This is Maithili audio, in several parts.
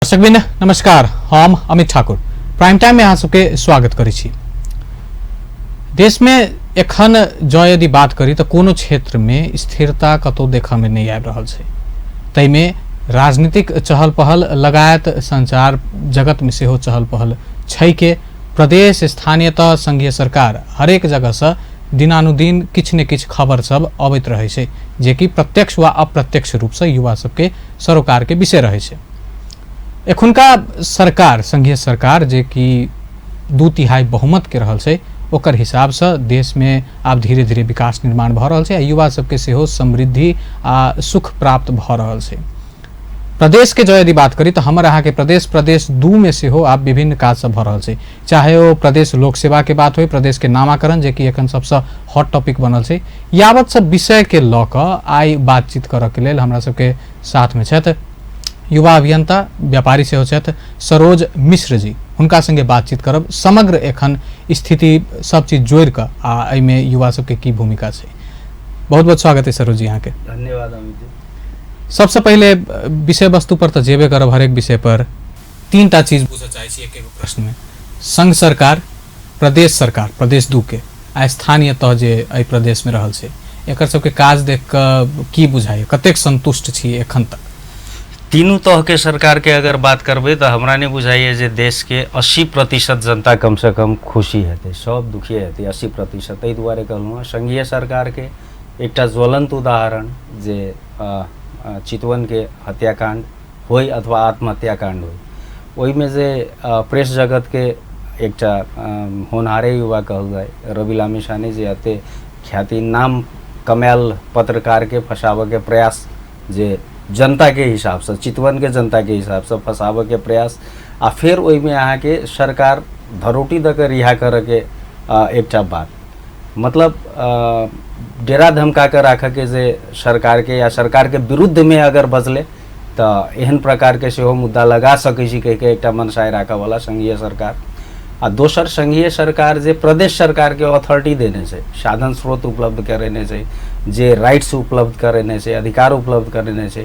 दर्शकवृंद नमस्कार, हम अमित ठाकुर प्राइम टाइम में अहाँ सबके स्वागत करै छी। देश में एखन जँ यदि बात करी तऽ कोनो क्षेत्र में स्थिरता कतौ देखऽ में नहि आबि रहल छै। ताहिमे राजनीतिक चहल पहल लगायत संचार जगत में सेहो चहल पहल छै के प्रदेश स्थानीय तह संघीय सरकार हरेक जगह से दिनानुदिन किछु ने किछु खबर सब अबैत रहै छै, जेकि प्रत्यक्ष वा अप्रत्यक्ष रूपसँ युवा सबके सरोकारके विषय रहै छै। एखुनका सरकार संघीय सरकार जे कि 2/3 बहुमतके रहल छै, ओकर हिसाबसँ देशमे आब धीरे धीरे विकास निर्माण भऽ रहल छै आ युवा सबके सेहो समृद्धि आ सुख प्राप्त भऽ रहल छै। प्रदेशके जँ यदि बात करी तऽ हमर अहाँके प्रदेश प्रदेश 2 मे सेहो आब विभिन्न काज सब भऽ रहल छै, चाहे ओ प्रदेश लोक सेवाके बात होइ, प्रदेशके नामाकरण जे कि एखन सबसँ हॉट टॉपिक बनल छै, यावत सब विषयके लऽ कऽ आइ बातचीत करऽके लेल हमरा सबके साथमे छथि युवा अभियंता व्यापारी सेहो छथि सरोज मिश्र जी। हुनका संगे बातचीत करब समग्र एखन स्थिति सब चीज जोड़ि कऽ आ एहिमे युवा सबके की भूमिका छै। बहुत बहुत स्वागत है सरोज जी अहाँके। धन्यवाद अमित जी। सबसँ पहिले विषय वस्तु पर तऽ जेबे करब, हरेक विषय पर 3टा चीज बुझऽ चाहै छी एक एगो प्रश्नमे। संघ सरकार, प्रदेश सरकार प्रदेश 2 के आ स्थानीय तह जे एहि प्रदेशमे रहल छै, एकर सबके काज देख कऽ की बुझाइए, कतेक संतुष्ट छी एखन तक? तीनू तहके सरकारके अगर बात करबै तऽ हमरा नहि बुझाइए जे देशके 80% जनता कमसँ कम खुशी हेतै, सब दुखिए हेतै 80%। ताहि दुआरे कहलहुँ हँ संघीय सरकारके एकटा ज्वलंत उदाहरण जे चितवनके हत्याकांड होइ अथवा आत्महत्याकांड होइ, ओहिमे जे प्रेस जगतके एकटा होनहारे युवा कहल जाय रवि लामिछाने जे एते ख्याति नाम कमायल पत्रकारके फंसाबऽके प्रयास जे जनताके हिसाबसँ चितवनके जनताके हिसाबसँ फंसाबऽके प्रयास आ फेर ओहिमे अहाँके सरकार धरोटी दऽ कऽ रिहा करऽके एकटा बात, मतलब डेरा धमका कऽ राखऽके जे सरकारके या सरकारके विरुद्धमे अगर बजलै तऽ एहन प्रकारके सेहो मुद्दा लगा सकै छी कहिके एकटा मनसाय राखऽवला संघीय सरकार। आ दोसर संघीय सरकार जे प्रदेश सरकारके अथॉरिटी देने छै, साधन स्रोत उपलब्ध करेने छै, जे राइट्स उपलब्ध करेने छै, अधिकार उपलब्ध करेने छै,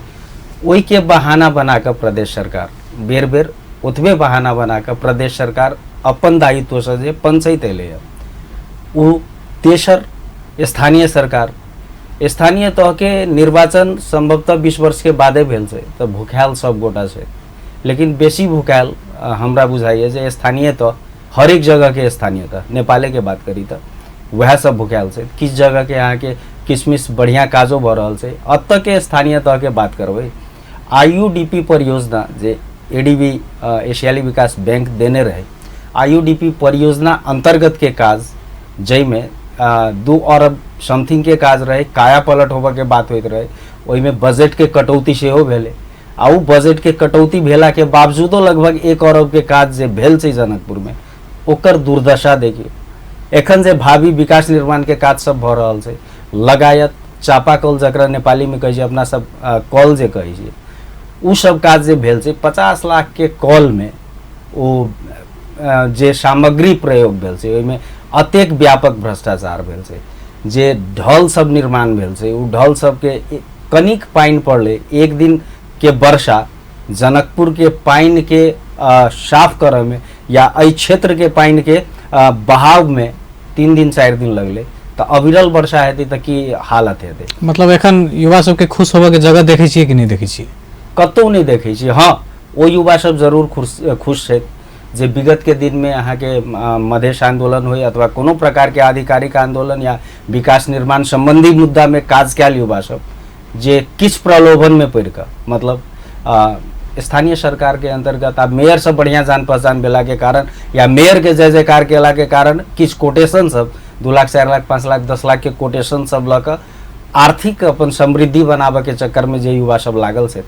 ओहिके बहाना बना कऽ प्रदेश सरकार बेर बेर ओतबे बहाना बना कऽ प्रदेश सरकार अपन दायित्वसँ जे पंचैत एलैए। ओ तेसर स्थानीय सरकार, स्थानीय तहके निर्वाचन सम्भवतः 20 वर्षके बादे भेल छै तऽ भुखायल सब गोटा छै, लेकिन बेसी भुखायल हमरा बुझाइए जे स्थानीय तह हरेक जगहके स्थानीय तह नेपालेके बात करी तऽ वएह सब भुखायल छै। किछु जगहके अहाँके किशमिश बढ़िआँ काजो भऽ रहल छै। एतऽके स्थानीय तहके बात करबै, IUDP परियोजना जे ADB एशियाली विकास बैंक देने रहै, IUDP परियोजना अन्तर्गतके काज जाहिमे 2 अरब समथिङके काज रहै, काया पलट होबऽके बात होइत रहै, ओहिमे बजटके कटौती सेहो भेलै आ ओ बजटके कटौती भेलाके बावजूदो लगभग 1 अरबके काज जे भेल छै जनकपुरमे ओकर दुर्दशा देखियौ। एखन जे भावी विकास निर्माणके काज सब भऽ रहल छै, लगायत चापाकल जकरा नेपालीमे कहै छै, अपना सब कल जे कहै छियै, ओ सब काज जे भेल छै 50 लाखके कलमे ओ जे सामग्री प्रयोग भेल छै ओहिमे अतेक व्यापक भ्रष्टाचार भेल छै। जे ढल सब निर्माण भेल छै ओ ढल सबके कनिक पानि पड़लै, एक दिन के वर्षा जनकपुर के पानि के साफ करऽमे या एहि क्षेत्र के पानि के बहावमे 3 दिन 4 दिन लगलै, तऽ अविरल वर्षा हेतै तऽ की हालत हेतै। मतलब एखन युवा सबके खुश होबऽके जगह देखै छियै कि नहि देखै छियै? कतहु नहि देखै छियै। हँ, ओ युवा सब जरूर खुश छथि जे विगतके दिनमे अहाँके मधेश आन्दोलन होइ अथवा कोनो प्रकारके आधिकारिक आन्दोलन या विकास निर्माण सम्बन्धी मुद्दामे काज कयल युवा सब जे किछु प्रलोभनमे पड़ि कऽ, मतलब स्थानीय सरकारके अन्तर्गत आब मेयर सब बढ़िआँ जान पहचान भेलाके कारण या मेयरके जय जयकार केलाके कारण किछु कोटेशन सब 2 लाख 4 लाख 5 लाख 10 लाखके कोटेशन सब लऽ कऽ आर्थिक अपन समृद्धि बनाबऽके चक्करमे जे युवा सब लागल छथि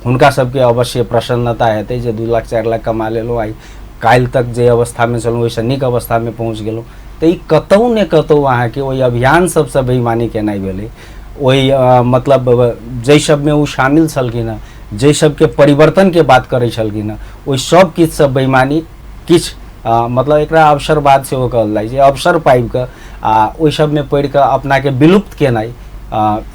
हुनका सबके अवश्य प्रसन्नता हेतै जे 2 लाख 4 लाख कमा लेलहुँ, आइ काल्हि तक जे अवस्थामे छलहुँ ओहिसँ नीक अवस्थामे पहुँच गेलहुँ। तऽ ई कतहु ने कतहु अहाँके ओहि अभियान सबसँ बेईमानी केनाइ भेलै। ओहि मतलब जाहि सबमे ओ शामिल छलखिन हँ, जाहि सबके परिवर्तनके बात करै छलखिन हँ, ओहि सब किछुसँ बेईमानी किछु मतलब एकरा अवसरवाद सेहो कहल जाइ छै। अवसर पाबि कऽ आ ओहि सबमे पड़ि कऽ अपनाके विलुप्त केनाइ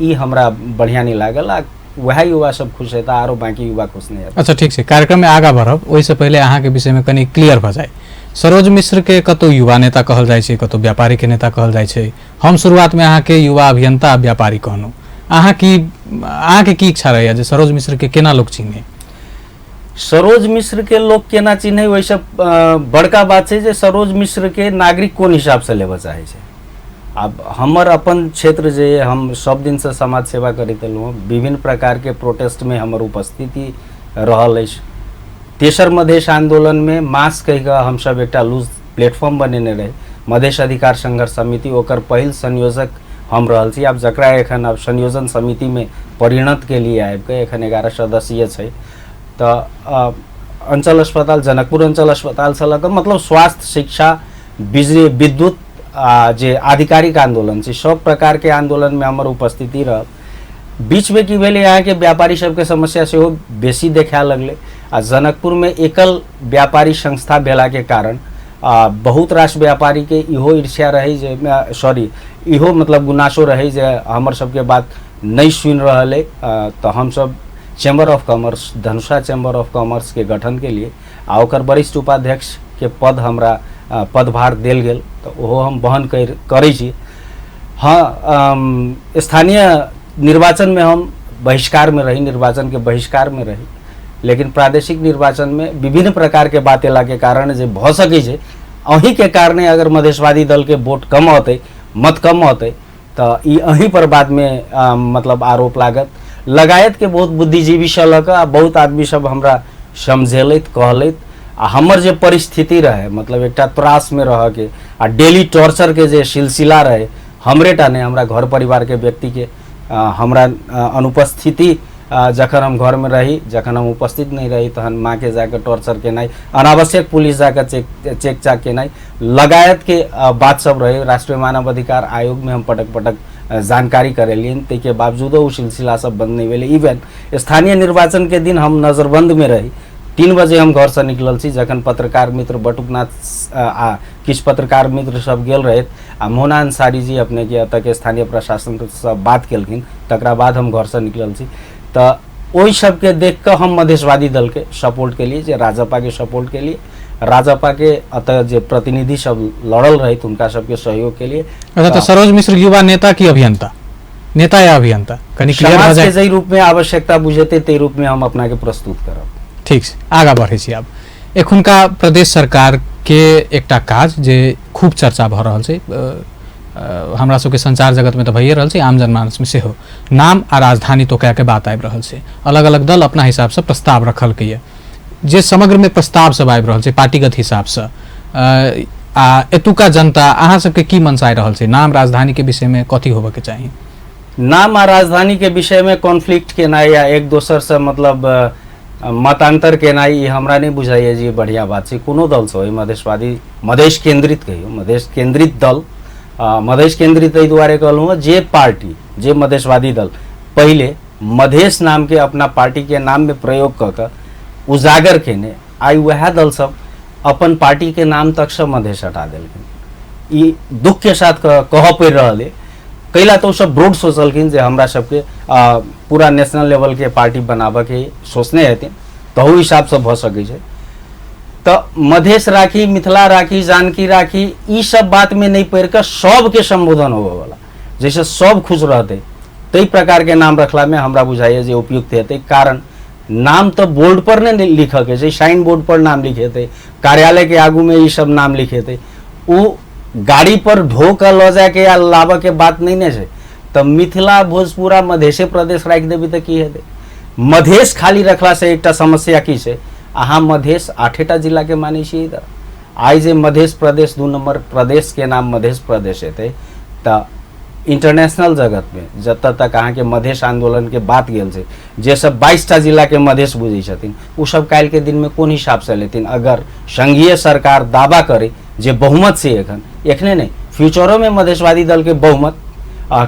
ई हमरा बढ़िआँ नहि लागल। आ वएह युवा सब खुश हेता, आरो बाकी युवा खुश नहि हेता। अच्छा ठीक छै, कार्यक्रम में आगा बढ़ब ओहिसँ पहिले अहाँके विषयमे कनि क्लियर भऽ जाय। सरोज मिश्र के कतौ युवा नेता कहल जाइ छै, कतौ व्यापारी के नेता कहल जाइ छै। हम शुरुआतमे अहाँके युवा अभियंता व्यापारी कहलहुँ। अहाँके की इच्छा रहैया जे सरोज मिश्र के केना लोक चिन्हे? सरोज मिश्र के लोक केना चिन्हे ओहिसँ बड़का बात छै जे सरोज मिश्र के नागरिक कोन हिसाबसँ लेबऽ चाहै छै। आब हमर अपन क्षेत्र जे अइ, हम सब दिनसँ समाज सेवा करैत एलहुँ हँ, विभिन्न प्रकारके प्रोटेस्टमे हमर उपस्थिति रहल अछि। तेसर मधेश आन्दोलनमे मास कहि कऽ हमसब एकटा लूज प्लेटफॉर्म बनेने रही, मधेश अधिकार संघर्ष समिति, ओकर पहिल संयोजक हम रहल छी। आब जकरा एखन आब संयोजन समितिमे परिणत केलिए आबिके एखन 11 सदस्यीय छै। तऽ अञ्चल अस्पताल, जनकपुर अञ्चल अस्पतालसँ लऽ कऽ मतलब स्वास्थ्य, शिक्षा, बिजली, विद्युत आ जे आधिकारिक आन्दोलन छै, सब प्रकारके आन्दोलनमे हमर उपस्थिति रहल। बीचमे की भेलै, अहाँके व्यापारी सबके समस्या सेहो बेसी देखाए लगलै आ जनकपुरमे एकल व्यापारी संस्था भेलाके कारण बहुत रास व्यापारीके इहो ईर्ष्या रहै जे सॉरी इहो मतलब गुनासो रहै जे हमर सबके बात नहि सुनि रहल अइ। तऽ हमसब chamber of commerce, Dhanusha chamber of कॉमर्सके गठन केलिए आ ओकर वरिष्ठ उपाध्यक्षके पद हमरा पदभार देल गेल, तऽ ओहो हम वहन करै छी। हाँ, स्थानीय निर्वाचनमे हम बहिष्कारमे रही, निर्वाचनके बहिष्कारमे रही, लेकिन प्रादेशिक निर्वाचनमे विभिन्न प्रकारके बात अयलाके कारण जे भऽ सकै छै अहीँके कारणे अगर मधेशवादी दलके वोट कम अतै, मत कम अतै, तऽ ई अहीँ पर बादमे मतलब आरोप लागत। लगायतके बहुत बुद्धिजीवीसँ लऽ कऽ आ बहुत आदमी सब हमरा समझेलथि, कहलथि आ हमर जे परिस्थिति रहै, मतलब एकटा त्रासमे रहऽके आ डेली टॉर्चरके जे सिलसिला रहै, हमरेटा नहि हमरा घर परिवारके व्यक्तिके हमरा अनुपस्थिति, जखन हम घरमे रही, जखन हम उपस्थित नहि रही तहन माँके जाकऽ टॉर्चर केनाइ, अनावश्यक पुलिस जाकऽ चेक चाक केनाइ लगायतके बात सब रहै। राष्ट्रीय मानव अधिकार आयोगमे हम पटक पटक जानकारी करेलियनि, ताहिके बावजूदो ओ सिलसिला सब बंद नहि भेलै। इवन स्थानीय निर्वाचनके दिन हम नजरबन्दमे रही, 3 बजे हम घरसँ निकलल छी, जखन पत्रकार मित्र बटुकनाथ आ किछु पत्रकार मित्र सब गेल रहथि आ मोना अंसारी जी अपनेके एतऽके स्थानीय प्रशासनसँ बात केलखिन, तकरा बाद हम घरसँ निकलल छी। तऽ ओहि सबके देख कऽ हम मधेशवादी दलके सपोर्ट केलिए, जे राजपाके सपोर्ट केलिए, राजपाके एतऽ जे प्रतिनिधि सब लड़ल रहथि हुनका सबके सहयोग केलिए। अच्छा, तऽ सरोज मिश्र युवा नेता की अभियंता? नेता या अभियंता, कनि क्लियर भऽ समाजके जाए। जाहि रूपमे आवश्यकता बुझेतै ताहि रूपमे हम अपनाके प्रस्तुत करब। ठीक छै, आगाँ बढ़ै छी। आब एखुनका प्रदेश सरकारके एकटा काज जे खूब चर्चा भऽ रहल छै, हमरा सबके संचार जगतमे तऽ भइए रहल छै, आम जनमानसमे सेहो नाम आ राजधानी तोकैके बात आबि रहल छै। अलग अलग दल अपना हिसाबसँ प्रस्ताव रखलकैए, जे समग्रमे प्रस्ताव सब आबि रहल छै पार्टीगत हिसाबसँ, आ एतुका जनता अहाँ सबके की मनसाइ रहल छै नाम राजधानीके विषयमे कथी होबऽके चाही? नाम आ राजधानीके विषयमे कॉन्फ्लिक्ट केनाइ या एक दोसरसँ मतलब मतान्तर केनाइ, ई हमरा नहि बुझाइए जे बढ़िआँ बात छै। कोनो दलसँ होइ, मधेशवादी, मधेश केन्द्रित कहियौ, मधेश केन्द्रित दल, मधेश केन्द्रित एहि दुआरे कहलहुँ हँ जे पार्टी, जे मधेशवादी दल पहिले मधेश नामके अपना पार्टीके नाममे प्रयोग कऽ कऽ उजागर केने, आइ वएह दल सब अपन पार्टीके नाम तकसँ मधेश हटा देलखिन। ई दुःखके साथ कहऽ पड़ि रहल अइ, कैला तऽ ओसब ब्रॉड सोचलखिन जे हमरा सबके पूरा नेशनल लेवलके पार्टी बनाबऽके सोचने हेथिन, तहू हिसाबसँ भऽ सकै छै। तऽ मधेश राखी, मिथिला राखी, जानकी राखी, ई सब बातमे नहि पड़ि कऽ सबके सम्बोधन होबऽवला, जाहिसँ सब खुश रहतै, ताहि प्रकारके नाम रखलामे हमरा बुझाइए जे उपयुक्त हेतै। कारण नाम तऽ बोर्ड पर नहि लिखऽके छै, साइन बोर्ड पर नाम लिखेतै, कार्यालयके आगूमे ई सब नाम लिखेतै, ओ गाड़ी पर ढो कऽ लऽ जायके या लाबऽके बात नहि ने छै। तऽ मिथिला, भोजपुरा, मधेशे प्रदेश राखि देबै तऽ की हेतै? मधेश खाली रखलासँ एकटा समस्या की छै, अहाँ मधेश 8टा जिलाके मानै छियै तऽ आइ जे मधेश प्रदेश 2 नम्बर प्रदेशके नाम मधेश प्रदेश हेतै तऽ इंटरनेशनल जगतमे जतऽ तक अहाँके मधेश आन्दोलनके बात गेल छै, जे सब 22टा जिलाके मधेश बुझै छथिन, ओ सब काल्हिके दिनमे कोन हिसाबसँ लेथिन? अगर संघीय सरकार दावा करै जे बहुमत छै एखन, एखने नहि फ्यूचरोमे मधेशवादी दलके बहुमत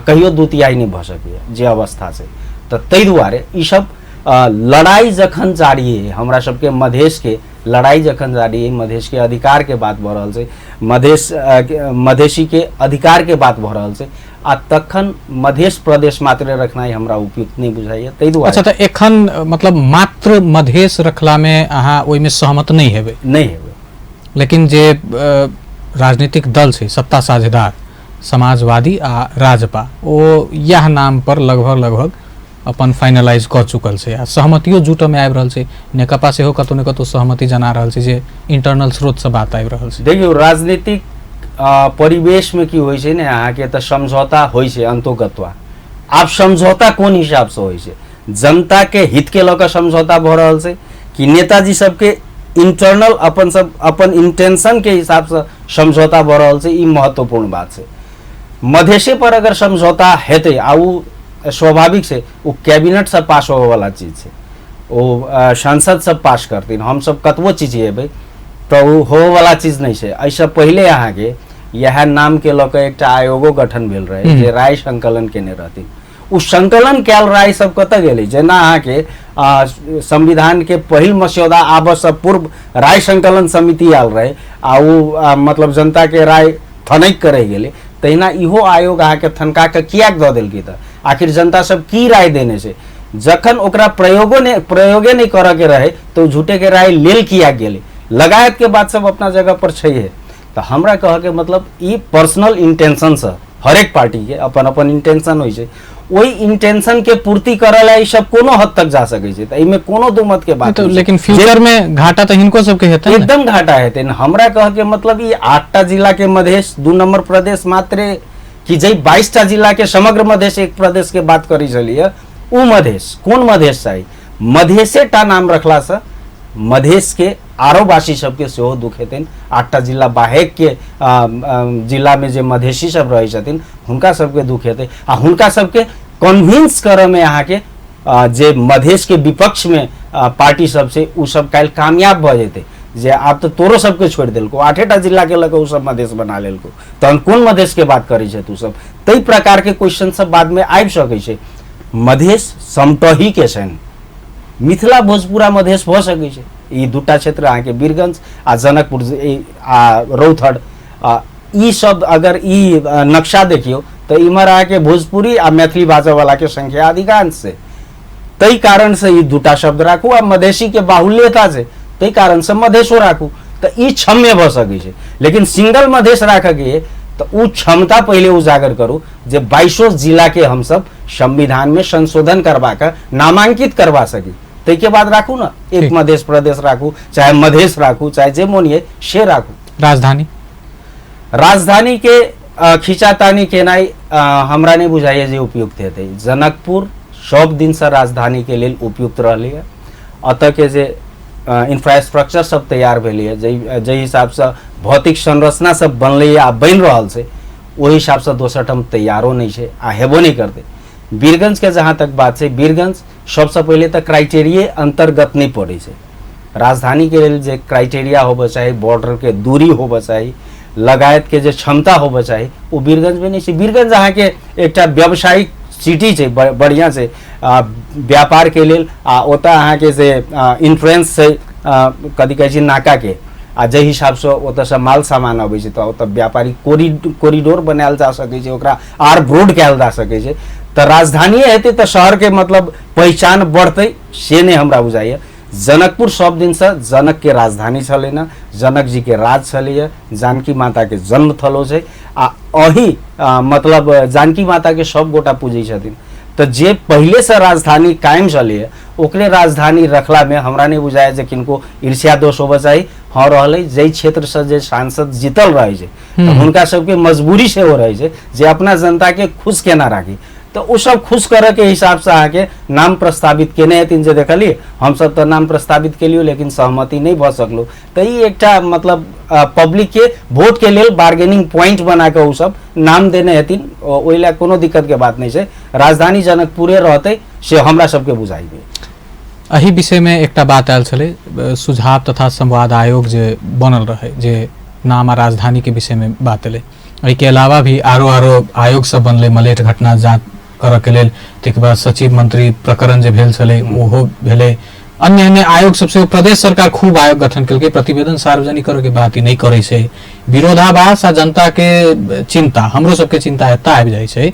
कहियो 2/3 नहि भऽ सकैए जे अवस्था छै। तऽ ताहि दुआरे ई सब लड़ाइ जखन जारी अइ हमरा सबके मधेशके लड़ाई जखन जारी अइ, मधेशके अधिकारके बात भऽ रहल छै, मधेशीके अधिकारके बात भऽ रहल छै, आ तखन मधेश प्रदेश मात्रे रखनाइ हमरा उपयुक्त नहि बुझाइए, ताहि दुआरे। अच्छा, तऽ एखन मतलब मात्र मधेश रखलामे अहाँ ओहिमे सहमत नहि हेबै? नहि हेबै। लेकिन जे राजनीतिक दल छै सत्ता साझेदार समाजवादी आ राजपा, ओ इएह नाम पर लगभग लगभग अपन फाइनलाइज कऽ चुकल छै आ सहमतियो जुटऽमे आबि रहल छै। नेकपा सेहो कतहु ने कतहु सहमति जना रहल छै, जे इंटरनल स्रोतसँ बात आबि रहल छै। देखियौ, राजनीतिक परिवेशमे की होइ छै ने अहाँके, तऽ समझौता होइ छै अन्तोगत्वा। आब समझौता कोन हिसाबसँ होइ छै? जनताके हितके लऽ कऽ समझौता भऽ रहल छै कि नेताजी सबके इंटरनल अपन सब अपन इंटेंशनके हिसाबसँ समझौता भऽ रहल छै? ई महत्वपूर्ण बात छै। मधेशे पर अगर समझौता हेतै, आ ओ स्वाभाविक छै, ओ कैबिनेटसँ पास होबऽवला चीज छै, ओ सांसद सब पास करथिन, हमसब कतबो चिचिएबै तऽ ओ होबऽवला चीज नहि छै। एहिसँ पहिले अहाँके इएह नामके लऽ कऽ एकटा आयोगो गठन भेल रहै जे राय संकलन केने रहथिन। ओ संकलन कयल राय सब कतऽ गेलै? जेना अहाँके संविधानके पहिल मस्यौदा आबऽसँ पूर्व राय संकलन समिति आयल रहै आ ओ मतलब जनताके राय थनकि कऽ रहि गेलै, तहिना इहो आयोग अहाँके थनका कऽ किएक दऽ देलकै? तऽ आखिर जनता सब की राय देने छै? जखन ओकरा प्रयोगे नहि करऽके रहै तऽ ओ झूठेके राय लेल किएक गेलै? लगायतके बात सब अपना जगह पर छैहे। तऽ हमरा कहऽके मतलब ई पर्सनल इंटेंशनसँ हरेक पार्टीके अपन अपन इंटेंशन होइ छै, ओहि इंटेंशनके पूर्ति करऽ ला ई सब कोनो हद तक जा सकै छै, तऽ एहिमे कोनो दू मत के बात तऽ। लेकिन फ्यूचर में घाटा तऽ हिनको सबके हेतै? एकदम घाटा हेतै। हमरा कहके मतलब ई 8टा जिला के मधेश 2 नंबर प्रदेश मात्रे कि जै 22टा जिला के समग्र मधेश एक प्रदेश के बात करै छलियै, उ मधेश कोन मधेश चाही? मधेशे टा नाम रखलासँ मधेशके आरो वासी सबके सेहो दुख हेतनि। 8टा जिला बाहेकके जिलामे जे मधेशी सब रहै छथिन हुनका सबके दुख हेतै, आ हुनका सबके कन्विंस करऽमे अहाँके जे मधेशके विपक्षमे पार्टी सब छै ओ सब काल्हि कामयाब भऽ जेतै जे आब तऽ तोरो सबके छोड़ि देलकौ, 8टा जिलाके लऽ कऽ ओ सब मधेश बना लेलकौ, तहन कोन मधेशके बात करै छै तू सब? ताहि प्रकारके क्वेश्चन सब बादमे आबि सकै छै। मधेश समटहीके छनि, मिथिला भोजपुरा मधेश भऽ सकै छै। ई दूटा क्षेत्र अहाँके वीरगंज आ जनकपुर आ रौथड़, ई सब अगर ई नक्शा देखियौ तऽ इम्हर अहाँके भोजपुरी आ मैथिली बाजऽवलाके संख्या अधिकांश छै, ताहि कारणसँ ई दूटा शब्द राखू, आ मधेशीके बाहुल्यता छै ताहि कारणसँ मधेशो राखू, तऽ ई क्षम्य भऽ सकै छै। लेकिन सिंगल मधेश राखऽके तऽ ओ क्षमता पहिले उजागर करू जे 22 जिलाके हमसब संविधानमे संशोधन करबा कऽ नामांकित करबा सकी, ताहिके बाद राखू ने एक मधेश प्रदेश राखू, चाहे मधेश राखू, चाहे जे मोन ये से राखू। राजधानी राजधानीके खींचातानी केनाइ हमरा नहि बुझाइए जे उपयुक्त हेतै। जनकपुर सब दिनसँ राजधानीके लेल उपयुक्त रहलैए। एतऽके जे इंफ्रास्ट्रक्चर सब तैयार भेलैए, जाहि हिसाबसँ भौतिक संरचना सब बनलैए आ बनि रहल छै, ओहि हिसाबसँ दोसर ठाम तैयारो नहि छै आ हेबो नहि करतै। वीरगंजके जहाँ तक बात छै, वीरगंज सबसँ पहिले तऽ क्राइटेरिये अन्तर्गत नहि पड़ै छै राजधानीके लेल। जे क्राइटेरिया होबऽ चाही, बॉर्डरके दूरी होबऽ चाही, लगायतके जे क्षमता होबऽ चाही, ओ वीरगंजमे नहि छै। वीरगंज अहाँके एकटा व्यावसायिक सिटी छै, बढ़िआँ छै व्यापारके लेल, आ ओतऽ अहाँके जे इन्फ्लुएंस छै कथी कहै छै नाकाके, आ जाहि हिसाबसँ ओतऽसँ माल सामान अबै छै, तऽ ओतऽ व्यापारिक कोरिडोर बनायल जा सकै छै, ओकरा आर ब्रोड कयल जा सकै छै। तऽ राजधानिए हेतै तऽ शहरके मतलब पहिचान बढ़तै, से नहि हमरा बुझाइए। जनकपुर सब दिनसँ जनकके राजधानी छलै ने, जनक जीके राज छलैए, जानकी माताके जन्म थलो छै, आ एहि मतलब जानकी माताके सब गोटा पूजै छथिन। तऽ जे पहिलेसँ राजधानी कायम छलैए ओकरे राजधानी रखलामे हमरा नहि बुझाइए जे किनको ईर्ष्या दोष होबऽ चाही। हँ, रहलै जाहि क्षेत्रसँ जे सांसद जीतल रहै छै तऽ हुनका सबके मजबूरी सेहो रहै छै जे अपना जनताके खुश केना राखी, तऽ ओ सब खुश करऽके हिसाबसँ अहाँके नाम प्रस्तावित केने हेथिन जे देखलियै हमसब तऽ नाम प्रस्तावित केलियौ लेकिन सहमति नहि भऽ सकलौ। तऽ ई एकटा मतलब पब्लिकके वोटके लेल बार्गेनिंग पॉइंट बना कऽ ओ सब नाम देने हेथिन, ओहि लए कोनो दिक्कतके बात नहि छै। राजधानी जनकपुरे रहतै से हमरा सबके बुझाइए। एहि विषयमे एकटा बात आयल छलै, सुझाव तथा संवाद आयोग जे बनल रहै, जे नाम आ राजधानीके विषयमे बात एलै। एहिके अलावा भी आरो आरो आयोग सब बनलै, मलेठ घटना जाँच करऽके लेल, ताहिके बाद सचिव मंत्री प्रकरण जे भेल छलै ओहो भेलै, अन्य अन्य आयोग सबसे प्रदेश सरकार खूब आयोग गठन केलकै, प्रतिवेदन सार्वजनिक करे के बात ही नहीं करै छै। विरोधाभास आ जनता के चिंता, हमरो सबके चिंता एतऽ आबि जाइ छै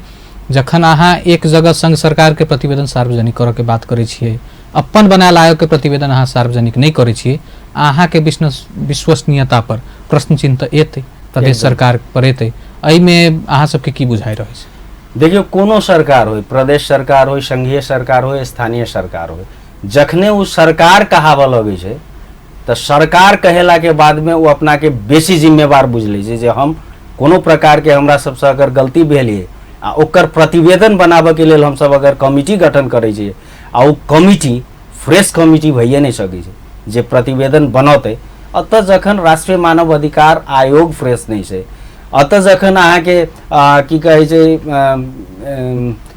जखन अहाँ एक जगह संघ सरकार के प्रतिवेदन सार्वजनिक करऽ के बात करै छियै, अपन बनायल आयोग के प्रतिवेदन अहाँ सार्वजनिक नहीं करै छियै, अहाँ के विश्वसनीयता पर प्रश्न चिन्ह तऽ एतै, प्रदेश सरकार पर एतै। एहिमे अहाँ सबके की बुझाइ रहल छै? देखियौ, कोनो सरकार होइ, प्रदेश सरकार होइ, संघीय सरकार होइ, स्थानीय सरकार होइ, जखने ओ सरकार कहाबऽ लगै छै तऽ सरकार कहेलाके बादमे ओ अपनाके बेसी जिम्मेवार बुझि लै छै जे हम कोनो प्रकारके हमरा सबसँ अगर गलती भेल ये आ ओकर प्रतिवेदन बनाबऽके लेल हमसब अगर कमिटी गठन करै छियै आ ओ कमिटी फ्रेश कमिटी भइए नहि सकै छै जे प्रतिवेदन बनौतै। अतः जखन राष्ट्रीय मानव अधिकार आयोग फ्रेश नहि छै, अतः जखन अहाँके की कहै छै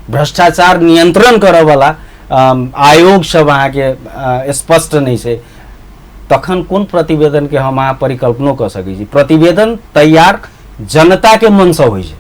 भ्रष्टाचार नियंत्रण करऽवला आयोग सब अहाँके स्पष्ट नहि छै, तखन कोन प्रतिवेदनके हम अहाँ परिकल्पनो कऽ सकै छी? प्रतिवेदन तैयार जनताके मनसँ होइ छै,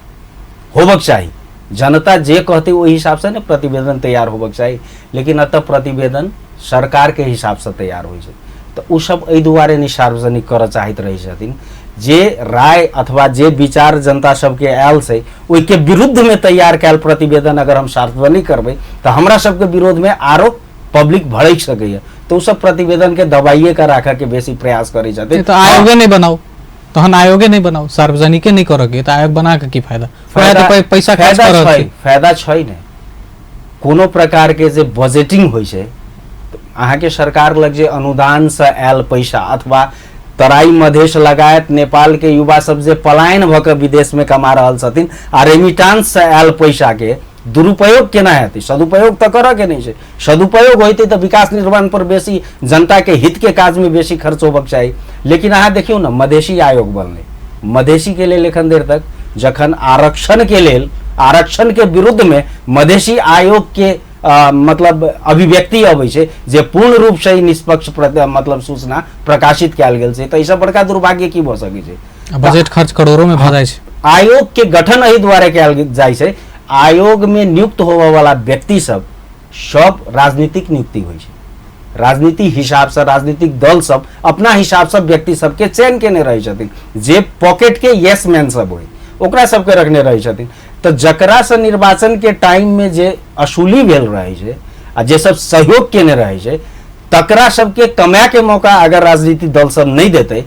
होबक चाही, जनता जे कहतै ओहि हिसाबसँ ने प्रतिवेदन तैयार होबक चाही, लेकिन एतऽ प्रतिवेदन सरकारके हिसाबसँ तैयार होइ छै। तऽ ओ सब एहि दुआरे नहि सार्वजनिक करऽ चाहैत रहै छथिन जे राय अथवा जे विचार जनता सबके आयल छै ओहिके विरुद्धमे तैयार कयल प्रतिवेदन अगर हम सार्वजनिक करबै तऽ हमरा सबके विरोधमे आरो पब्लिक भड़कि सकैए, तऽ ओ सब प्रतिवेदनके दबाइए कऽ राखऽके बेसी प्रयास करै छथिन। तऽ आयोगे नहि बनाउ, तहन आयोगे नहि बनाउ, सार्वजनिके नहि करऽके, तऽ आयोग बना कऽ की फायदा? फायदा पैसा खर्च फायदा छै, फायदा छै नहि। कोनो प्रकारके जे बजेटिंग होइ छै, अहाँके सरकार लग जे अनुदानसँ आयल पैसा अथवा तराई मधेश लगायत नेपालके युवा सब जे पलायन भऽ कऽ विदेशमे कमा रहल छथिन आ रेमिटांससँ आयल पैसाके दुरुपयोग केना हेतै? सदुपयोग तऽ करऽके नहि छै। सदुपयोग होइतै तऽ विकास निर्माण पर बेसी, जनताके हितके काजमे बेसी खर्च होबक चाही। लेकिन अहाँ देखियौ ने, मधेशी आयोग बनलै मधेशीके लेल, एखन देर तक जखन आरक्षणके लेल, आरक्षणके विरुद्धमे मधेशी आयोगके मतलब अभिव्यक्ति अबै छै जे पूर्ण रूपसँ ई निष्पक्ष मतलब सूचना प्रकाशित कयल गेल छै, तऽ एहिसँ बड़का दुर्भाग्य की भऽ सकै छै? बजट खर्च करोड़ों में भऽ जाइ छै। आयोग के गठन एहि दुआरे कयल जाइ छै, आयोग में नियुक्त होबऽ वाला व्यक्ति सब सब राजनीतिक नियुक्ति होइ छै, राजनीति हिसाबसँ राजनीतिक दल सब अपना हिसाबसँ व्यक्ति सबके चयन केने रहै छथिन, जे पॉकेट के यस मैन सब होइ ओकरा सबके रखने रहै छथिन। तऽ जकरासँ निर्वाचनके टाइममे जे असूली भेल रहै छै आ जे सब सहयोग केने रहै छै तकरा सबके कमाएके मौका अगर राजनीतिक दल सब नहि देतै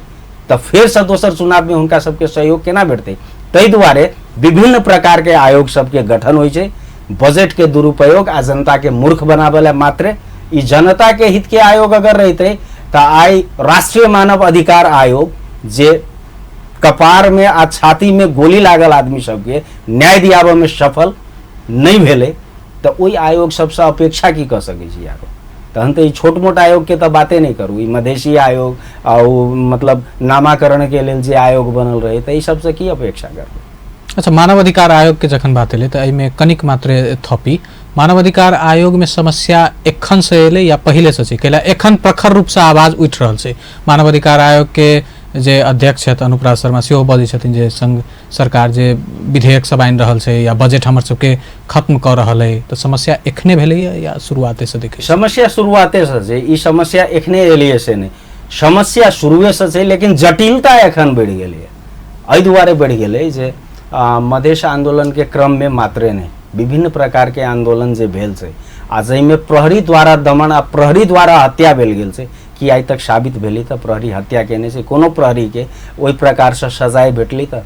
तऽ फेरसँ दोसर चुनावमे हुनका सबके सहयोग केना भेटतै? ताहि दुआरे विभिन्न प्रकारके आयोग सबके गठन होइ छै, बजटके दुरुपयोग आ जनताके मूर्ख बनाबऽ लए मात्रे। ई जनताके हितके आयोग अगर रहितै तऽ आइ राष्ट्रीय मानव अधिकार आयोग जे कपारमे आ छातीमे गोली लागल आदमी सबके न्याय दियाबऽमे सफल नहि भेलै, तऽ ओहि आयोग सबसँ अपेक्षा की कऽ सकै छी आरो? तहन तऽ ई छोट मोट आयोगके तऽ बाते नहि करू, ई मधेशी आयोग आ ओ मतलब नामाकरणके लेल जे आयोग बनल रहै, तऽ ई सबसँ की अपेक्षा करबै? अच्छा, मानव अधिकार आयोग के जखन बात एलै तऽ एहिमे कनिक मात्रे थपी, मानव अधिकार आयोग में समस्या एखन से एलै या पहिले से छै? कैला एखन प्रखर रूप से आवाज उठि रहल छै। मानव अधिकार आयोग के जे अध्यक्ष छथि अनुपराज शर्मा सेहो बजै छथिन जे संघ सरकार जे विधेयक सब आनि रहल छै या बजट हमर सबके खत्म कऽ रहल अइ, तऽ समस्या एखने भेलैए या शुरुआते से देखै छी? समस्या शुरुआते से छै, ई समस्या एखने एलैए से नहि, समस्या शुरुए से छै, लेकिन जटिलता एखन बढ़ि गेलैए। एहि दुआरे बढ़ि गेलै जे मधेश आन्दोलनके क्रममे मात्रे नहि, विभिन्न प्रकारके आन्दोलन जे भेल छै आ जाहिमे प्रहरी द्वारा दमन आ प्रहरी द्वारा हत्या भेल गेल छै, कि आइ तक साबित भेलै तऽ प्रहरी हत्या केने छै? कोनो प्रहरीके ओहि प्रकारसँ सजाय भेटलै? तऽ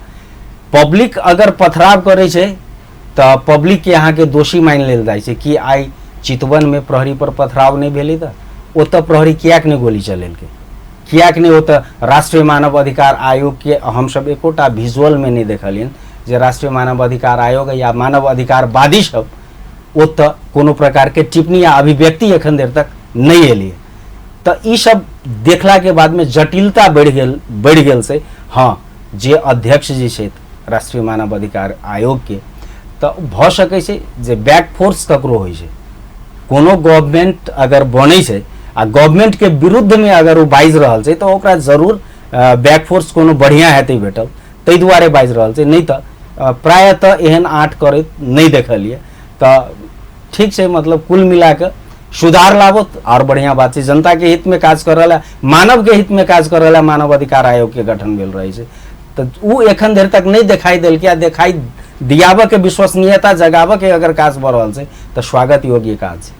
पब्लिक अगर पथराव करै छै तऽ पब्लिकके अहाँके दोषी मानि लेल जाइ छै। कि आइ चितवनमे प्रहरी पर पथराव नहि भेलै? तऽ ओतऽ प्रहरी किएक नहि गोली चलेलकै? किएक नहि ओतऽ राष्ट्रीय मानव अधिकार आयोगके हमसब एकोटा विजुअलमे नहि देखलियनि जे राष्ट्रीय मानव अधिकार आयोग या मानव अधिकारवादी सब ओतऽ कोनो प्रकारके टिप्पणी या अभिव्यक्ति एखन देर तक नहि एलै। तऽ ई सब देखलाके बादमे जटिलता बढ़ि गेल छै। हँ, जे अध्यक्ष जे छथि राष्ट्रीय मानव अधिकार आयोगके, तऽ भऽ सकै छै जे बैक फोर्स ककरो होइ छै। कोनो गवर्नमेंट अगर बनै छै आ गवर्नमेंटके विरुद्धमे अगर ओ बाजि रहल छै तऽ ओकरा जरूर बैक फोर्स कोनो बढ़िआँ हेतै भेटल, ताहि दुआरे बाजि रहल छै, नहि तऽ प्रायः तऽ एहन आँट करैत नहि देखलियै। तऽ ठीक छै, मतलब कुल मिला कऽ सुधार लाबत आओर बढ़िआँ बात छै। जनताके हितमे काज कर रहल है, मानवके हितमे काज कर रहल है, मानव अधिकार आयोगके गठन भेल रहै छै, तऽ ओ एखन धरि तक नहि देखाई देलकै आ देखाई दियाबऽके विश्वसनीयता जगाबऽके अगर काज भऽ रहल छै तऽ स्वागत योग्य काज छै।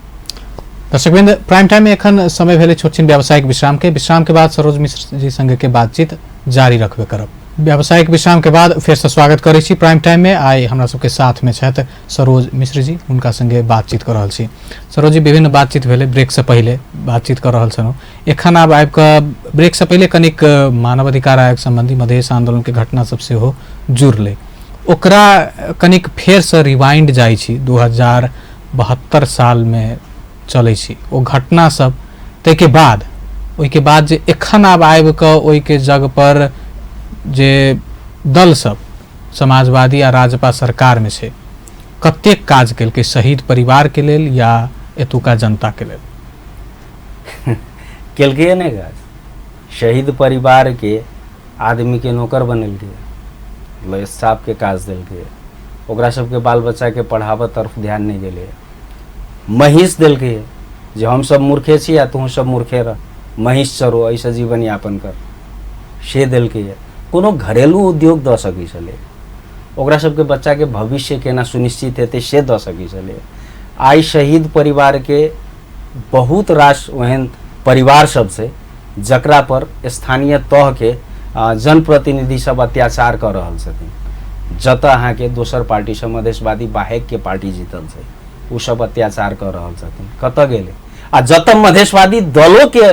दर्शकवृंद, प्राइम टाइम में एखन समय भेलै छोट छिन व्यावसायिक विश्राम के। विश्राम के बाद सरोज मिश्र जी संगे के बातचीत जारी रखबे करब। व्यावसायिक विश्राम के बाद फेर से स्वागत करै छी प्राइम टाइम में। आइ हमरा सबके साथ में छथि सरोज मिश्र जी, हुनका संगे बातचीत कर रहल छी। सरोज जी, विभिन्न बातचीत भेलै, ब्रेक से पहिले बातचीत कर रहल छलहुँ। एखन आब आबि कऽ ब्रेक से पहिले कनिक मानव अधिकार आयोग संबंधी मधेश आंदोलन के घटना सब सेहो जुड़लै, ओकरा कनिक फेर से रिवाइंड जाइ छी, 2072 साल में चलै छी ओ घटना सब, ताहिके बाद ओहिके बाद जे एखन आब आबि कऽ ओहिके जग पर जे दल सब समाजवादी आ राजपा सरकार में छै, कतेक काज केलकै शहीद परिवार के लेल या एतुका जनता के लेल? केलकै नहि काज। शहीद परिवार के आदमी के नौकर बनेलकै, मतलब स्टाफ के काज देलकै, ओकरा सबके बाल बच्चा के पढ़ाबऽ तरफ ध्यान नहि गेलै, महींस देलकै जे हम सब मूर्खे छी आ तोहूँ सब मूर्खे रह, महींस चरो, एहिसँ जीवन यापन कर, से देलकै। कोनो घरेलू उद्योग दऽ सकै छलै, ओकरा सबके बच्चाके भविष्य केना सुनिश्चित हेतै से दऽ सकै छलै। आइ शहीद परिवारके बहुत रास ओहन परिवार सब छै जकरा पर स्थानीय तहके जनप्रतिनिधि सब अत्याचार कऽ रहल छथिन। जतऽ अहाँके दोसर पार्टी सब मधेशवादी बाहेकके पार्टी जीतल छै ओ सब अत्याचार कऽ रहल छथिन, कतऽ गेलै? आ जतऽ मधेशवादी दलोके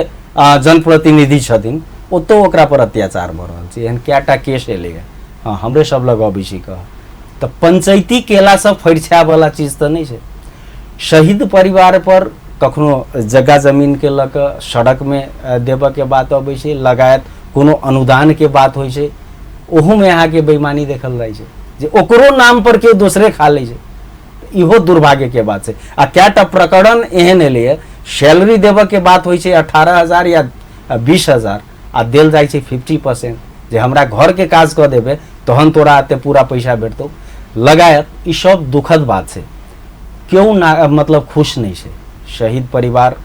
जनप्रतिनिधि छथिन ओतऽ ओकरा पर अत्याचार भऽ रहल छै। एहन कएटा केस एलैए, हँ हमरे सब लग अबै छी कह तऽ पंचैती केलासँ फरिछायवला चीज तऽ नहि छै। शहीद परिवार पर कखनो जगह जमीनके लऽ कऽ सड़कमे देबऽके बात अबै छै, लगायत कोनो अनुदानके बात होइ छै, ओहूमे अहाँके बेईमानी देखल जाइ छै जे ओकरो नाम पर केओ दोसरे खा लै छै। इहो दुर्भाग्यके बात छै। आ कएटा प्रकरण एहन एलैए, सैलरी देबऽके बात होइ छै 18,000 या 20,000 आ देल जाइ छै 50%, जे हमरा घरके काज कऽ देबै तहन तोरा एते पूरा पैसा भेटतौ। लगायत ई सब दुखद बात छै। केओ ना मतलब खुश नहि छै शहीद परिवार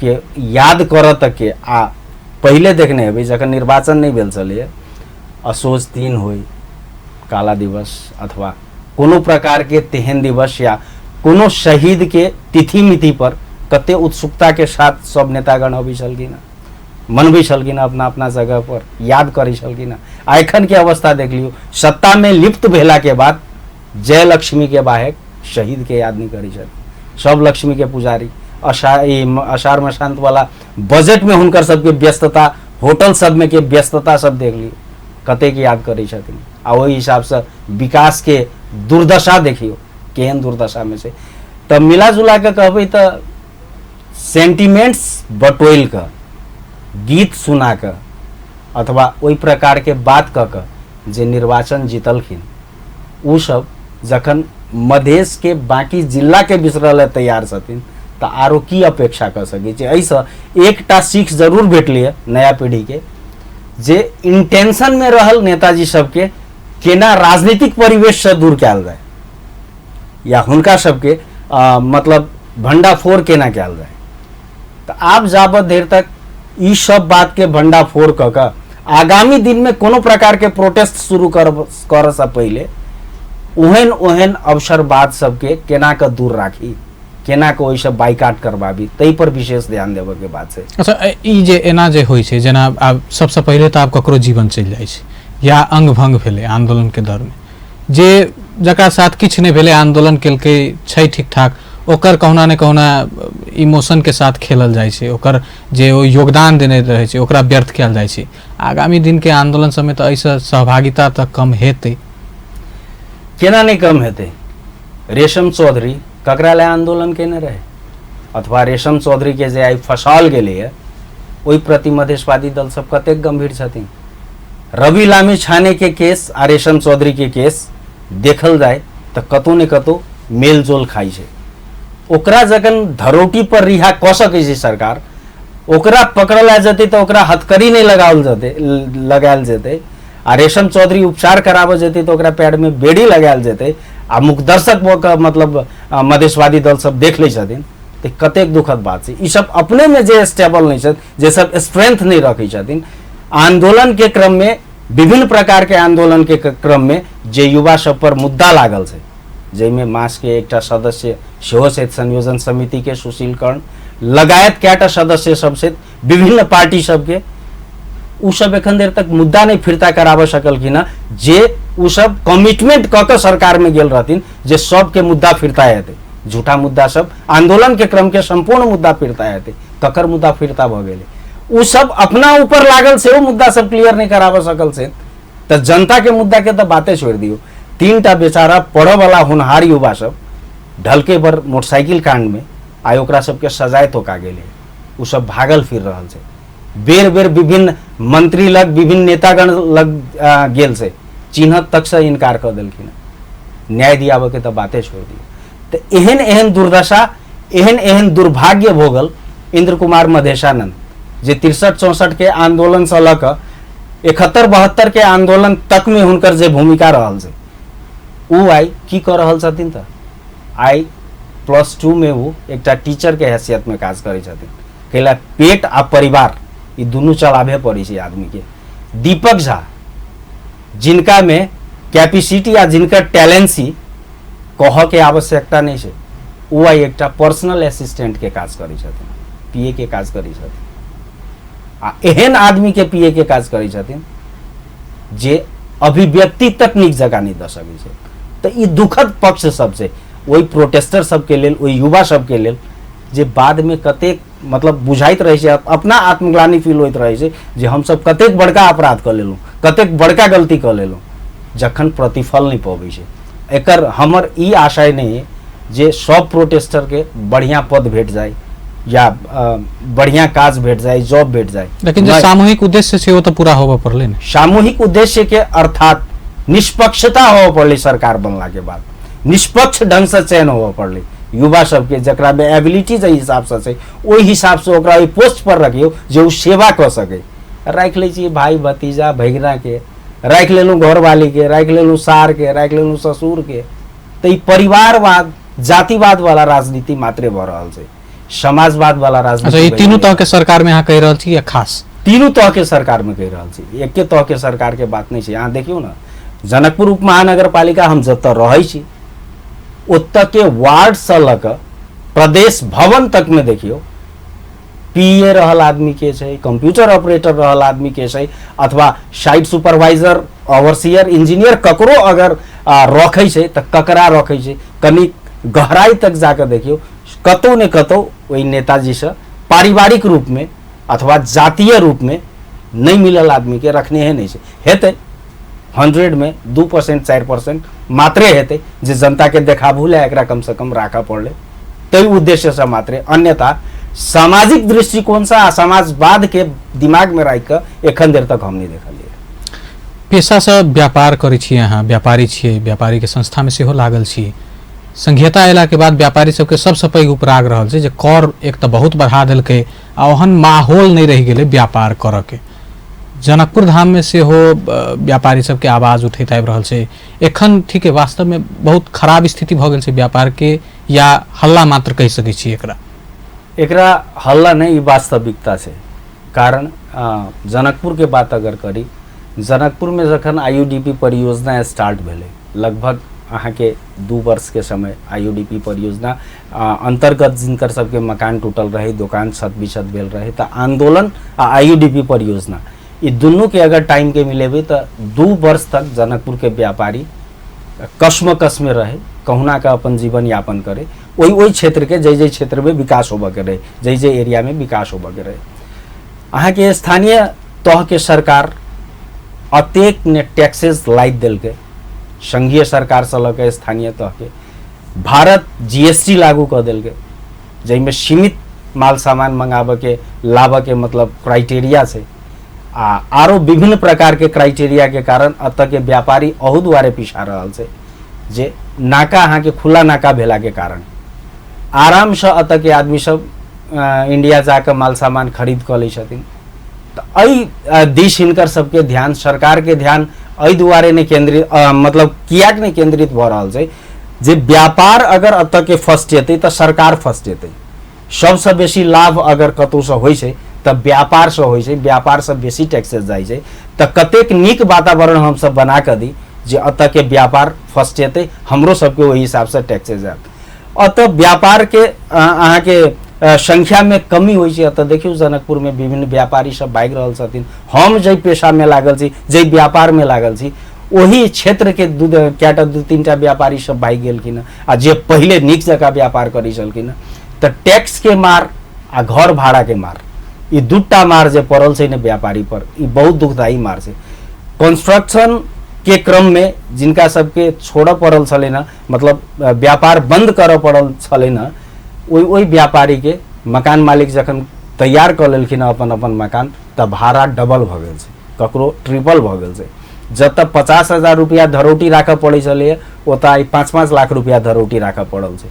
के याद करऽ तक के। आ पहिले देखने हेबै जखन निर्वाचन नहि भेल छलैए, असोज 3 होइ, काला दिवस अथवा कोनो प्रकारके तेहन दिवस या कोनो शहीदके तिथि मिति पर कते उत्सुकताके साथ सब नेतागण अबै छलखिन, मनबै छलखिन, अपना अपना जगह पर याद करै छलखिन। आ एखनके अवस्था देख लियौ, सत्तामे लिप्त भेलाके बाद जय लक्ष्मीके बाहेक शहीदके याद नहि करै छथि। सब लक्ष्मीके पुजारी। अषाढ़ मशांत वाला बजटमे हुनकर सबके व्यस्तता, होटल सबमे के व्यस्तता सब देख लियौ, कतेक याद करै छथिन। आ ओहि हिसाबसँ विकासके दुर्दशा देखियौ केहन दुर्दशामे छै। तऽ मिला जुला कऽ कहबै तऽ सेंटिमेंट्स बटोलि कऽ गीत सुना कऽ अथवा ओहि प्रकारके बात कऽ कऽ जे निर्वाचन जीतलखिन ओ सब जखन मधेशके बाँकी जिलाके बिसरऽ लए तैयार छथिन तऽ आरो की अपेक्षा कऽ सकै छी। एहिसँ एकटा सीख जरूर भेटलैए नया पीढ़ीके जे इंटेंशनमे रहल नेताजी सबके केना राजनीतिक परिवेशसँ दूर कयल जाय या हुनका सबके मतलब भंडाफोड़ केना कयल जाय। तऽ आब जाबत धरि तक ई सब बातके भंडाफोड़ कऽ कऽ आगामी दिनमे कोनो प्रकारके प्रोटेस्ट शुरू करऽसँ पहिले ओहन ओहन अवसरवाद सबके केना कऽ दूर राखी, केना कऽ ओहिसँ बाइकाट करबाबी, ताहि पर विशेष ध्यान देबऽके बात छै। अच्छा, ई जे एना जे होइ छै, जेना आब सबसँ पहिले तऽ आब ककरो जीवन चलि जाइ छै या अंग भंग भेलै आन्दोलनके दरमे, जे जकरा साथ किछु नहि भेलै आन्दोलन केलकै छै ठीक ठाक, ओकर कहुना ने कहुना इमोशनके साथ खेलल जाइ छै, ओकर जे ओ योगदान देने रहै छै ओकरा व्यर्थ कयल जाइ छै। आगामी दिनके आन्दोलन सबमे तऽ एहिसँ सहभागिता तऽ कम हेतै। केना नहि कम हेतै? रेशम चौधरी ककरा लए आन्दोलन केने रहै अथवा रेशम चौधरीके जे आइ फसाओल गेलैए ओहि प्रति मधेशवादी दल सब कतेक गंभीर छथिन? रवि लामी छाने के केस आ रेशम चौधरी के केस देखल जाय तऽ कतौ ने कतौ मेलजोल खाइ छै। ओकरा जखन धरोटी पर रिहा कऽ सकै छै सरकार, ओकरा पकड़ल जेतै तऽ ओकरा हथकड़ी नहि लगाओल जेतै, लगायल जेतै, आ रेशम चौधरी उपचार कराबऽ जेतै तऽ ओकरा पैरमे बेड़ी लगायल जेतै आ मुखदर्शक भऽ कऽ मतलब मधेशवादी दल सब देख लै छथिन, तऽ कतेक दुखद बात छै। ई सब अपनेमे जे स्टेबल नहि छथि, जे सब स्ट्रेंथ नहि रखै छथिन, आंदोलनके क्रममे, विभिन्न प्रकारके आंदोलनके क्रममे जे युवा सब पर मुद्दा लागल छै, जाहिमे मासके एकटा सदस्य सेहो छथि संयोजन समितिके सुशील कर्ण लगायत कएटा सदस्य सब छथि विभिन्न पार्टी सबके, ओ सब एखन देर तक मुद्दा नहि फिर्ता कराबऽ सकलखिन हँ। जे ओ सब कमिटमेंट कऽ कऽ सरकारमे गेल रहथिन जे सबके मुद्दा फिर्ता हेतै, झूठा मुद्दा सब आंदोलन के क्रम के संपूर्ण मुद्दा फिर्ता हेतै, ककर मुद्दा फिर्ता भऽ गेलै? ओ सब अपना ऊपर लागल सेहो मुद्दा सब क्लियर नहि कराबऽ सकल छै, तऽ जनता के मुद्दा के तऽ बाते छोड़ि दियौ। 3टा बेचारा पढ़ऽवला होनहार युवा सब ढलके पर मोटरसाइकिल कांड में आइ ओकरा सबके सजाए तोका गेलै, ओ सब भागल फिर रहल छै, बेर बेर विभिन्न मंत्री लग विभिन्न नेतागण लग गेल छै, चिन्हत तक से इनकार कऽ देलखिन, न्याय दियाबऽ के तऽ बाते छोड़ि दियौ। तऽ एहन एहन दुर्दशा, एहन एहन दुर्भाग्य भोगल इंद्र कुमार मधेशानंद, जे 63-64 के आंदोलन से लऽ कऽ 71-72 के आंदोलन तक में हुनकर जे भूमिका रहल छै, ओ आइ की कऽ रहल छथिन? तऽ आइ +2 में ओ एकटा टीचर के हैसियत में काज करै छथिन, कैला पेट आ परिवार ई दुनू चलाबे पड़ै छै आदमी के। दीपक झा, जिनका में कैपेसिटी आ जिनकर टैलेंसी कहऽ के आवश्यकता नहि छै, ओ आइ एकटा पर्सनल असिस्टेंट के काज करै छथिन, पीए के काज करै छथिन। आ एहन आदमी के पीए के काज करै छथिन जे अभिव्यक्ति तक नीक जकाँ नहि दऽ सकै छै। तऽ ई दुखद पक्ष सब छै ओहि प्रोटेस्टर सबके लेल, ओहि युवा सबके लेल, जे बादमे कतेक मतलब बुझाइत रहै छै, अपना आत्मग्लानि फील होइत रहै छै जे हमसब कतेक बड़का अपराध कऽ लेलहुँ, कतेक बड़का गलती कऽ लेलहुँ, जखन प्रतिफल नहि पबै छै। एकर हमर ई आशय नहि अइ जे सब प्रोटेस्टरके बढ़िआँ पद भेट जाय या बढ़िआँ काज भेट जाय, जॉब भेट जाय, लेकिन जे सामूहिक उद्देश्य छै ओ तऽ पूरा होबऽ पड़लै ने। सामूहिक उद्देश्य के अर्थात निष्पक्षता होबऽ पड़लै, सरकार बनला के बाद निष्पक्ष ढंग से चयन होबऽ पड़लै युवा सबके, जकरा में एबिलिटी जाहि हिसाबसँ छै ओहि हिसाबसँ ओकरा ओहि पोस्ट पर रखियौ जे ओ सेवा कऽ सकै। राखि लै छियै भाई भतीजा भगिनाके, राखि लेलहुँ घरवालीके, राखि लेलहुँ सारके, राखि लेलहुँ ससुरके, तऽ ई परिवारवाद जातिवाद वाला राजनीति मात्रे भऽ रहल छै, समाजवाद वाला राजनीति। अच्छा, ई तीनू तरह के सरकार में अहाँ कहि रहल छी या खास? तीनू तरह के सरकार में कहि रहल छी, एके तरह के सरकार के बात नहि छै। अहाँ देखियौ ने, जनकपुर उप महानगरपालिका हम जतऽ रहै छी ओतऽ के वार्डसँ लऽ कऽ प्रदेश भवन तक में देखियौ, पीए रहल आदमी के छै, कंप्यूटर ऑपरेटर रहल आदमी के छै, अथवा साइट सुपरवाइजर, ओवरसियर, इंजीनियर ककरो अगर रखै छै तऽ ककरा रखै छै? कनि गहराई तक जाकऽ देखियौ, कतौ ने कतौ ओहि नेताजीसँ पारिवारिक रूपमे अथवा जातीय रूपमे नहि मिलल आदमीके रखने नहि छै। हेतै 100 में 2% 4% मात्रे हेतै जे जनताके देखाबू लए एकरा कमसँ कम राखऽ पड़लै, ताहि उद्देश्यसँ मात्रे, अन्यथा सामाजिक दृष्टिकोणसँ आ समाजवादके दिमागमे राखि कऽ एखन देर तक हम नहि देखलियै। पेशासँ व्यापार करै छी अहाँ, व्यापारी छियै, व्यापारीके संस्थामे सेहो लागल छी। संघीयता अयलाके बाद व्यापारी सबके सबसँ पैघ उपराग रहल छै जे कर एक तऽ बहुत बढ़ा देलकै आ ओहन माहौल नहि रहि गेलै व्यापार करऽके। जनकपुर धाममे सेहो व्यापारी सबके आवाज उठैत आबि रहल छै। एखन ठीक है, वास्तवमे बहुत खराब स्थिति भऽ गेल छै व्यापारके, या हल्ला मात्र कहि सकै छी एकरा? एकरा हल्ला नहि, ई वास्तविकता छै। कारण जनकपुरके बात अगर करी, जनकपुरमे जखन IUDP परियोजना स्टार्ट भेलै, लगभग अहाँके 2 वर्षके समय IUDP परियोजना अन्तर्गत जिनकर सबके मकान टूटल रहै, दोकान छत बिछत भेल रहै, तऽ आंदोलन आ IUDP परियोजना ई दुनूके अगर टाइमके मिलेबै तऽ 2 वर्ष तक जनकपुरके व्यापारी कश्मकशमे रहे, कहुना कऽ अपन जीवन यापन करे, ओहि ओहि क्षेत्रके जाहि जाहि क्षेत्रमे विकास होबऽके रहै, जाहि जाहि एरियामे विकास होबऽके रहै। अहाँके स्थानीय तहके सरकार अतेक ने टैक्सेस लादि देलकै, संघीय सरकारसँ लऽ कऽ स्थानीय तहके, भारत GST लागू कऽ देलकै, जाहिमे सीमित माल सामान मंगाबऽके लाबऽके मतलब क्राइटेरिया छै, आ आरो विभिन्न प्रकारके क्राइटेरियाके कारण एतऽके व्यापारी अहू दुआरे पिछा रहल छै जे नाका अहाँके खुला नाका भेलाके कारण आरामसँ एतऽके आदमी सब इंडिया जाकऽ माल सामान खरीद कऽ लै छथिन। तऽ एहि दिश हिनकर सबके ध्यान, सरकारके ध्यान एहि दुआरे नहि केंद्रित, मतलब किएक नहि केंद्रित भऽ रहल छै जे व्यापार अगर एतऽके फर्स्ट जेतै तऽ सरकार फर्स्ट जेतै। सबसँ बेसी लाभ अगर कतहुसँ होइ छै तऽ व्यापारसँ होइ छै, व्यापारसँ बेसी टैक्सेस जाइ छै। तऽ कतेक नीक वातावरण हमसब बना कऽ दी जे एतऽके व्यापार फर्स्ट हेतै, हमरो सबके ओहि हिसाबसँ टैक्सेस जायत। एतऽ व्यापारके अहाँके संख्यामे कमी होइ छै। एतऽ देखियौ जनकपुरमे विभिन्न व्यापारी सब भागि रहल छथिन। हम जाहि पेशामे लागल छी, जाहि व्यापारमे लागल छी, ओहि क्षेत्रके दू कएटा दू तीन टा व्यापारी सब भागि गेलखिन हँ, आ जे पहिले नीक जकाँ व्यापार करै छलखिन हँ। तऽ टैक्सके मार आ घर भाड़ाके मार, ई दूटा मार जे पड़ल छै ने व्यापारी पर, ई बहुत दुखदायी मार छै। कंस्ट्रक्शन के क्रममे जिनका सबके छोड़ऽ पड़ल छलनि हँ, मतलब व्यापार बंद करऽ पड़ल छलनि हँ, ओहि ओहि व्यापारीके मकान मालिक जखन तैयार कऽ लेलखिन हँ अपन अपन मकान, तऽ भाड़ा डबल भऽ गेल छै, ककरो ट्रिपल भऽ गेल छै। जतऽ 50,000 रुपैआ धरौटी राखऽ पड़ै छलैए, ओतऽ आइ 5-5 लाख रुपैआ धरौटी राखऽ पड़ल छै।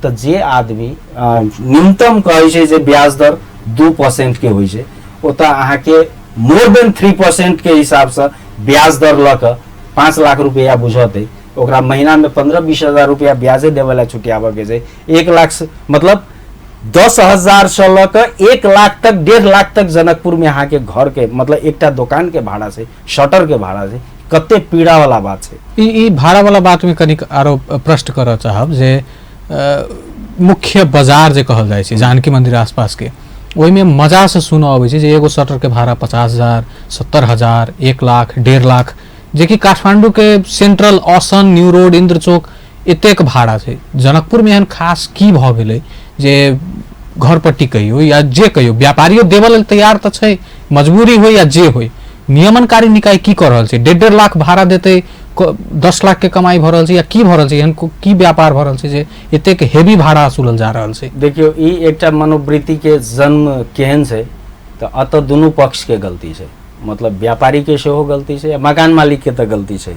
तऽ जे आदमी न्यूनतम कहै छै जे ब्याज दर 2% के होइ छै, ओतऽ अहाँके मोर देन 3% के हिसाबसँ ब्याज दर लऽ कऽ 5 लाख रुपैआ बुझतै, ओकरा महीनामे 15-20 हजार रुपैआ ब्याजे देबय लए छुटियाबऽके छै। 1 लाख मतलब 10,000 लऽ कऽ 1 लाख तक 1.5 लाख तक जनकपुरमे अहाँके घरके मतलब एकटा दोकानके भाड़ा छै, शटरके भाड़ा छै। कते पीड़ावला बात छै। ई भाड़ावला बातमे कनिक आरो प्रश्न करऽ चाहब जे मुख्य बाजार जे कहल जाइ छै जानकी मंदिर आसपासके, ओहिमे मजासँ सुनऽ अबै छै जे एगो शटरके भाड़ा 50,000, 70,000, 1 लाख, 1.5 लाख, जेकि काठमांडूके सेंट्रल औसन, न्यू रोड, इंद्र चौक एतेक भाड़ा छै। जनकपुरमे एहन खास की भऽ गेलै जे घर पट्टी कहियो या जे कहियो व्यापारियो देबऽ लेल तैयार तऽ छै, मजबूरी होइ या जे होइ, नियमनकारी निकाय की कऽ रहल छै? 1.5-1.5 लाख भाड़ा देतै, 10 लाख के कमाई भऽ रहल छै या की भऽ रहल छै? एहन की व्यापार भऽ रहल छै जे एतेक हेवी भाड़ा वसूलल जा रहल छै? देखियौ, ई एकटा मनोवृत्तिके जन्म केहन छै तऽ एतऽ दुनू पक्षके गलती छै, मतलब व्यापारीके सेहो गलती छै आ मकान मालिकके तऽ गलती छै।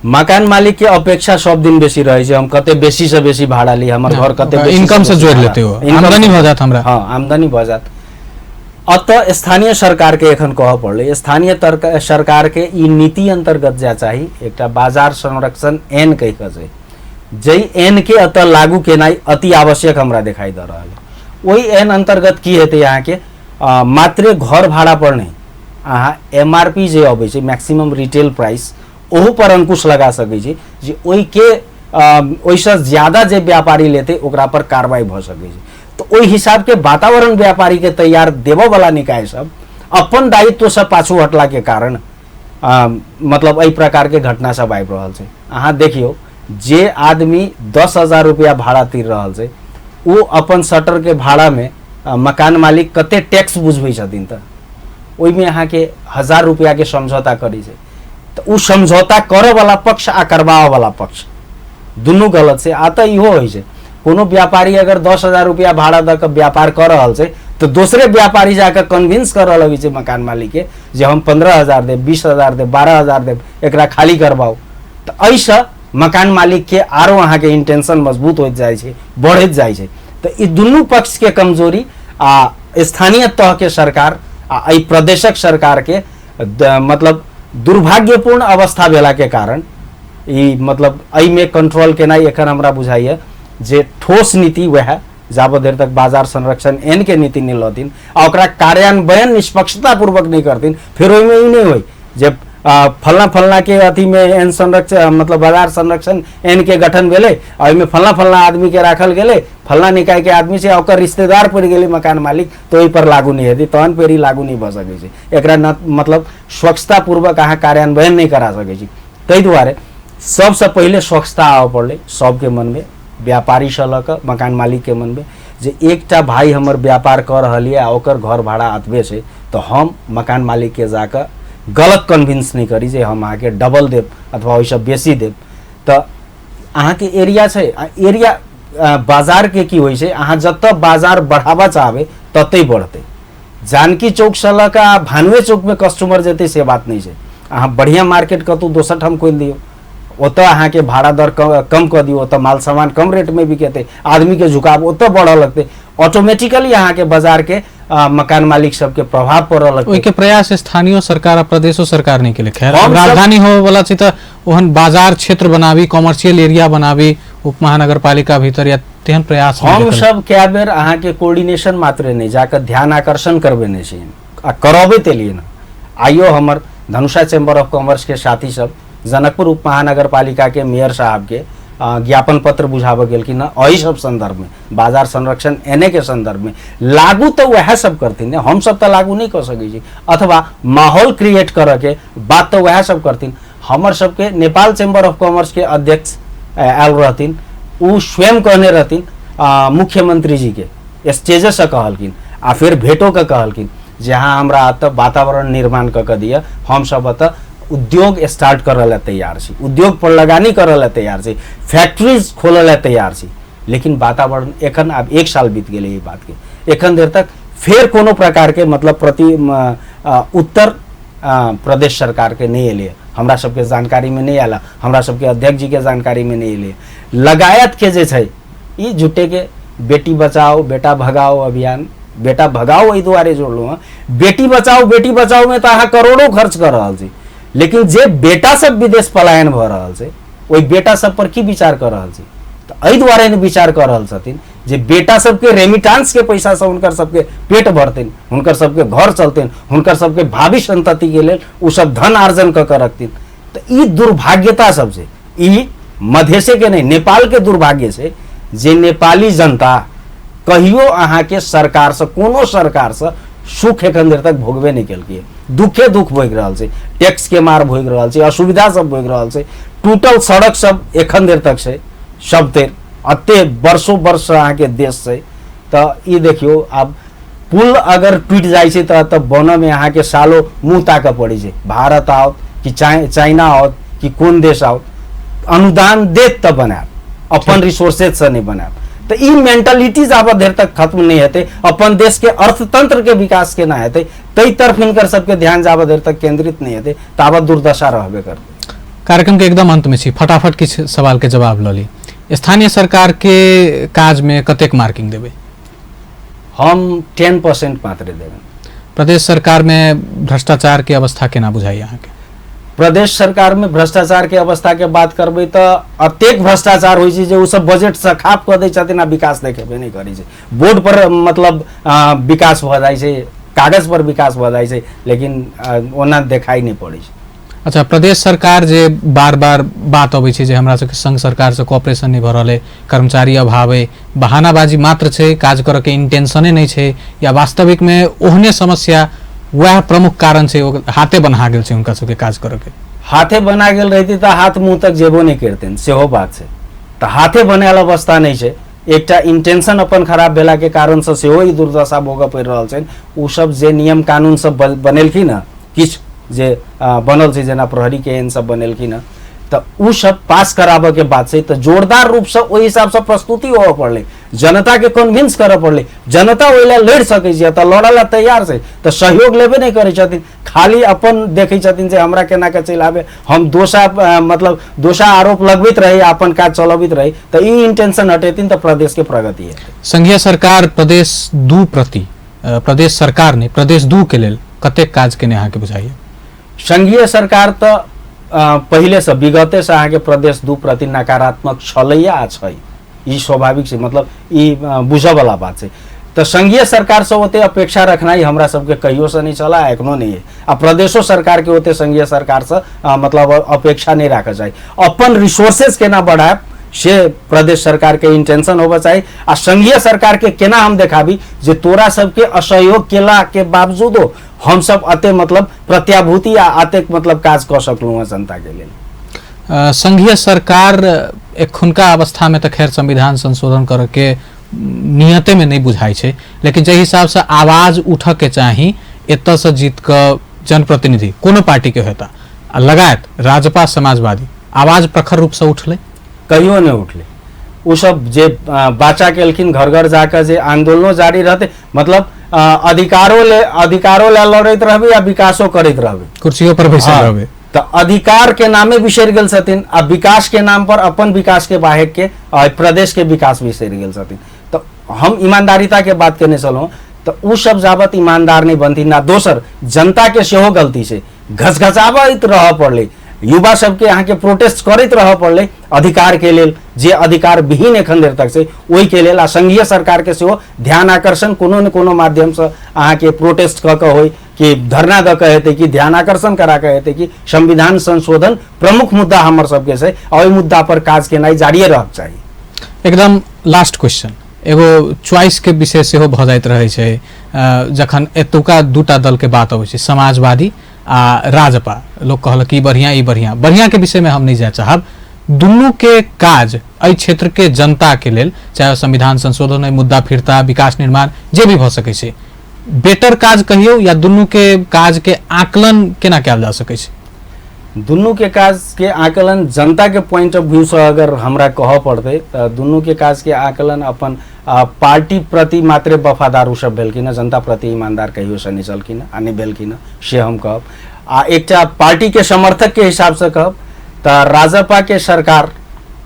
मकान मालिक के अपेक्षा सब दिन बेसी रहै छै, हम कते बेसी से बेसी भाड़ा ली, हमर घर कते बेसी इनकम से जोड़ि लेतै, ओ आमदनी भऽ जायत हमरा। हँ, आमदनी भऽ जायत। अतः स्थानीय सरकार के एखन कहऽ पड़लै, स्थानीय सरकार के ई नीति अंतर्गत जाय चाही एकटा बाजार संरक्षण एन कहि कऽ छै, जाहि एन के एतऽ लागू केनाइ अति आवश्यक हमरा देखाई दऽ रहल है। ओहि एन अंतर्गत की हेतै अहाँके, मात्रे घर भाड़ा पर नहि, अहाँ एम आर पी जे अबै छै मैक्सिमम रिटेल प्राइस, ओहू पर अंकुश लगा सकै छी जे ओहिके ओहिसँ ज्यादा जे व्यापारी लेतै ओकरा पर कार्रवाई भऽ सकै छै। तऽ ओहि हिसाबके वातावरण व्यापारीके तैयार देबऽवला निकाय सब अपन दायित्वसँ पाछू हटलाके कारण मतलब एहि प्रकारके घटना सब आबि रहल छै। अहाँ देखियौ, जे आदमी 10,000 रुपैआ भाड़ा तिर रहल छै, ओ अपन शटरके भाड़ामे मकान मालिक कते टैक्स बुझबै छथिन, तऽ ओहिमे अहाँके 1,000 रुपैआके समझौता करै छै। तऽ ओ समझौता करऽवला पक्ष आ करबाबऽवला पक्ष दुनू गलत छै। आ तऽ इहो होइ छै, कोनो व्यापारी अगर 10,000 रुपैआ भाड़ा दऽ कऽ व्यापार कऽ रहल छै तऽ दोसरे व्यापारी जाकऽ कन्विंस करऽ लगै छै मकान मालिकके जे हम 15,000 देब, 20,000 देब, 12,000 देब, एकरा खाली करबाउ। तऽ एहिसँ मकान मालिकके आरो अहाँके इंटेंशन मजबूत होइत जाइ छै, बढ़ैत जाइ छै। तऽ ई दुनू पक्षके कमजोरी आ स्थानीय तहके सरकार आ एहि प्रदेशक सरकारके मतलब दुर्भाग्यपूर्ण अवस्था भेलाके कारण ई मतलब एहिमे कंट्रोल केनाइ एखन हमरा बुझाइए जे ठोस नीति वएह, जाबत देर तक बाजार संरक्षण एन के नीति नहि लथिन आ ओकरा कार्यान्वयन निष्पक्षतापूर्वक नहि करथिन, फेर ओहिमे ई नहि होइ जे फलना फलना के अथीमे एन संरक्षण मतलब बाजार संरक्षण एन के गठन भेलै आ ओहिमे फलना फलना आदमी के राखल गेलै, फलना निकाय के आदमी छै आ ओकर रिश्तेदार पड़ि गेलै मकान मालिक, तऽ ओहि पर लागू नहि हेतै, तहन फेर ई लागू नहि भऽ सकै छै। एकरा न मतलब स्वच्छतापूर्वक अहाँ कार्यान्वयन नहि करा सकै छी। ताहि दुआरे सबसँ पहिले स्वच्छता आबऽ पड़लै सबके मनमे, व्यापारीसँ लऽ कऽ मकान मालिकके मनमे, जे एकटा भाइ हमर व्यापार कऽ रहल यऽ आ ओकर घर भाड़ा एतबे छै, तऽ हम मकान मालिकके जाकऽ गलत कन्विंस नहि करी जे हम अहाँके डबल देब अथवा ओहिसँ बेसी देब। तऽ अहाँके एरिया छै, आ एरिया बाजारके की होइ छै, अहाँ जतऽ बाजार बढ़ाबऽ चाहबै ततहि बढ़तै। जानकी चौकसँ लऽ कऽ आ भानुए चौकमे कस्टमर जेतै से बात नहि छै। अहाँ बढ़िआँ मार्केट कतहु दोसर ठाम खोलि दियौ, ओतऽ अहाँके भाड़ा दर कम कऽ दियौ, ओतऽ माल सामान कम रेटमे बिकेतै, आदमीके झुकाव ओतऽ बढ़ऽ लगतै, ऑटोमेटिकली अहाँके बाजारके मकान मालिक सबके प्रभाव पड़ऽ लगतै। ओहिके प्रयास स्थानीय सरकार आ प्रदेशो सरकार नहि केलक। खैर, राजधानी होबऽवला छै तऽ ओहन बाजार क्षेत्र बनाबी, कॉमर्शियल एरिया बनाबी उप महानगरपालिका भीतर या तेहन प्रयास नहि हम देखल। सब कए बेर अहाँके कोऑर्डिनेशन मात्रे नहि जाकऽ ध्यान आकर्षण करबेने छी आ करबैत एलियै हँ। आइयो हमर धनुषा चैम्बर ऑफ कॉमर्स के साथी सब जनकपुर उप महानगरपालिका के मेयर साहब के ज्ञापन पत्र बुझाबऽ गेलखिन हँ एहि सब संदर्भ में, बाजार संरक्षण एने के संदर्भ में। लागू तऽ वएह सब करथिन ने, हम सब तऽ लागू नहि कऽ सकै छी, अथवा माहौल क्रिएट करऽ के बात तऽ वएह सब करथिन। हमर सबके नेपाल चैम्बर ऑफ कॉमर्स के अध्यक्ष आयल रहथिन, ओ स्वयं कहने रहथिन मुख्यमंत्री जी के स्टेजेसँ कहलखिन आ फेर भेटो के कहलखिन जे अहाँ हमरा एतऽ वातावरण निर्माण कऽ के दिअ, हमसब एतऽ उद्योग स्टार्ट करऽ लए तैयार छी, उद्योग पर लगानी करऽ लए तैयार छी, फैक्ट्रीज खोलऽ लए तैयार छी, लेकिन वातावरण एखन आब 1 साल बीत गेलै एहि बातके, एखन देर तक फेर कोनो प्रकारके मतलब प्रति उत्तर प्रदेश सरकारके नहि एलै, हमरा सबके जानकारीमे नहि आयल, हमरा सबके अध्यक्ष जीके जानकारीमे नहि एलै। लगायत के जे छै ई झूठेके बेटी बचाओ बेटा भगाओ अभियान, बेटा भगाओ एहि दुआरे जोड़लहुँ हँ, बेटी बचाओ बेटी बचाओ में तऽ अहाँ करोड़ों खर्च कऽ रहल छी, लेकिन जे बेटा सब विदेश पलायन भऽ रहल छै ओहि बेटा सब पर की विचार कऽ रहल छी? तऽ एहि दुआरे नहि विचार कऽ रहल छथिन जे बेटा सबके रेमिटांस के पैसा से हुनकर सबके पेट भरथिन, हुनकर सबके घर चलथिन, हुनकर सबके भावी संतति के लेल ओ सब धन आर्जन कऽ के रखथिन। तऽ ई दुर्भाग्यता सब छै, ई मधेशे के नहि नेपाल के दुर्भाग्य छै जे नेपाली जनता कहियो अहाँके सरकारसँ कोनो सरकारसँ सुख एखन देर तक भोगबे नहि केलकै, दुखे दुख भोगि रहल छै, टैक्स के मार भोगि रहल छै, असुविधा सब भोगि रहल छै, टूटल सड़क सब एखन देर तक छै सब तेर एते वर्षो वर्ष अहाँके देश छै। तऽ ई देखियौ आब पुल अगर टूटि जाइ छै तऽ एतऽ बनऽमे अहाँके सालो मुँह ताकऽ पड़ै छै, भारत आओत कि चाइना आओत कि कोन देश आओत, अनुदान देत तऽ बनायब, अपन रिसोर्सेजसँ नहि बनायब। तऽ ई मेंटलिटी जाबत देर तक खत्म नहि हेतै, अपन देशके अर्थतंत्रके विकास केना हेतै ताहि तरफ हिनकर सबके ध्यान जाबत देर तक केंद्रित नहि हेतै ताबत दुर्दशा रहबे करतै। कार्यक्रम के एकदम अंत में छी, फटाफट किछु सवाल के जवाब लऽ ली। स्थानीय सरकार के काज में कतेक मार्किंग देबै? हम 10% मात्रे देबै। प्रदेश सरकार में भ्रष्टाचार के अवस्था केना बुझाइए अहाँके? प्रदेश सरकार में भ्रष्टाचार के अवस्था के बात करबै तऽ अतेक भ्रष्टाचार होइ छै जे ओ सब बजट से खाप कऽ दै छथिन आ विकास देखेबे नहि करै छै। बोर्ड पर मतलब विकास भऽ जाइ छै, कागज पर विकास भऽ जाइ छै, लेकिन ओना देखाइ नहि पड़ै छै। अच्छा, प्रदेश सरकार जे बार बार बात अबै छै जे हमरा सबके संघ सरकार से कोऑपरेशन नहि भऽ रहल है, कर्मचारी अभाव है, बहानाबाजी मात्र छै, काज करऽ के इंटेंशने नहि छै, या वास्तविक में ओहने समस्या वएह प्रमुख कारण छै, ओ हाथे बन्हा गेल छै हुनका सबके काज करऽ के? हाथे बना गेल रहितै तऽ हाथ मुँह तक जेबो नहि करितनि, सेहो बात छै। तऽ हाथे बनायल अवस्था नहि छै, एकटा इंटेंशन अपन खराब भेलाके कारणसँ सेहो ई दुर्दशा भोगऽ पड़ि रहल छनि। ओ सब जे नियम कानून सब बनेलखिन हँ, किछु जे बनल छै जेना प्रहरीके एहन सब बनेलखिन हँ, तऽ ओ सब पास कराबऽके बात छै, तऽ जोरदार रूपसँ ओहि हिसाबसँ प्रस्तुति होबऽ पड़लै, जनताके कन्विंस करऽ पड़लै, जनता ओहि लए लड़ि सकै छै, तऽ लड़ऽ लए तैयार छै, तऽ सहयोग लेबे नहि करै छथिन, खाली अपन देखै छथिन जे हमरा केना कऽ चलि आबै, हम दोषा मतलब दोषा आरोप लगबैत रही आ अपन काज चलबैत रही, तऽ ई इंटेंशन हटेथिन तऽ प्रदेशके प्रगति हेतै। संघीय सरकार प्रदेश 2 प्रति, प्रदेश सरकार नहि प्रदेश 2 के लेल कतेक काज केने अहाँके बुझाइए? संघीय सरकार तऽ पहिलेसँ विगतेसँ अहाँके प्रदेश 2 प्रति नकारात्मक छलैए आ छै, ई स्वाभाविक छै, मतलब ई बुझऽवला बात छै। तऽ संघीय सरकारसँ ओते अपेक्षा रखनाइ हमरा सबके कहियोसँ नहि छल आ एखनो नहि अइ, आ प्रदेशो सरकारके ओते संघीय सरकारसँ मतलब अपेक्षा नहि राखऽ चाही। अपन रिसोर्सेज केना बढ़ायब से प्रदेश सरकारके इंटेंशन होबऽ चाही, आ संघीय सरकारके केना हम देखाबी जे तोरा सबके असहयोग केलाके बावजूदो हमसब अते मतलब प्रत्याभूति आ अतेक मतलब काज कऽ सकलहुँ हँ जनताके लेल। संघीय सरकार एखुनका अवस्थामे तऽ खैर संविधान संशोधन करऽके नियतेमे नहि बुझाइ छै, लेकिन जाहि हिसाबसँ आवाज उठऽके चाही एतऽसँ जीत कऽ जनप्रतिनिधि कोनो पार्टीके हेता आ लगायत राजपा समाजवादी आवाज प्रखर रूपसँ उठलै? कहियो नहि उठलै। ओ सब जे बाचा केलखिन घर घर जाकऽ जे आंदोलनो जारी रहतै, मतलब अधिकारो ले लड़ैत रहबै आ विकासो करैत रहबै, कुर्सियों पर बैसल रहबै, तऽ अधिकार के नामे बिसरि गेल छथिन आ विकास के नाम पर अपन विकास के बाहेक के प्रदेश के विकास बिसरि गेल छथिन। तऽ हम ईमानदारिता के बात केने छलहुँ, तऽ ओ सब जाबत ईमानदार नहि बनथिन ना, दोसर जनता के सेहो गलती छै, घसघसाबैत रहऽ पड़लै, युवा सबके अहाँके प्रोटेस्ट करैत रहऽ पड़लै अधिकार के लेल, जे अधिकार विहीन एखन देर तक छै ओहिके लेल, आ संघीय सरकारके सेहो ध्यान आकर्षण कोनो ने कोनो माध्यमसँ अहाँके प्रोटेस्ट कऽ कऽ होइ कि धरना दऽ कऽ हेतै कि ध्यान आकर्षण करा कऽ हेतै कि संविधान संशोधन प्रमुख मुद्दा हमर सबके छै आ ओहि मुद्दा पर काज केनाइ जारिए रहक चाही। एकदम लास्ट क्वेश्चन, एगो चॉइस के विषय सेहो भऽ जाइत रहै छै जखन एतुका दूटा दल के बात अबै छै, समाजवादी आ राजपा। लोक कहलक ई बढ़िया ई बढ़िया, बढ़िया के विषय में हम नहीं जाय चाहब। दुनू के काज एहि क्षेत्र के जनता के लेल, चाहे संविधान संशोधन, मुद्दा फिरता, विकास निर्माण जे भी भऽ सकै छै, बेटर काज कहियौ या दुनू के काज के आकलन केना कयल जा सकै छै? दुनू के काज के आकलन जनता के पॉइंट ऑफ व्यू से अगर हमरा कहऽ पड़तै तऽ दुनू के काज के आकलन अपन पार्टी प्रति मात्रे वफादार ओ सब भेलखिन हँ, जनता प्रति ईमानदार कहियो से नहि छलखिन हँ आ नहि भेलखिन हँ, से हम कहब। आ एकटा पार्टी के समर्थक के हिसाब से कहब तऽ राजपा के सरकार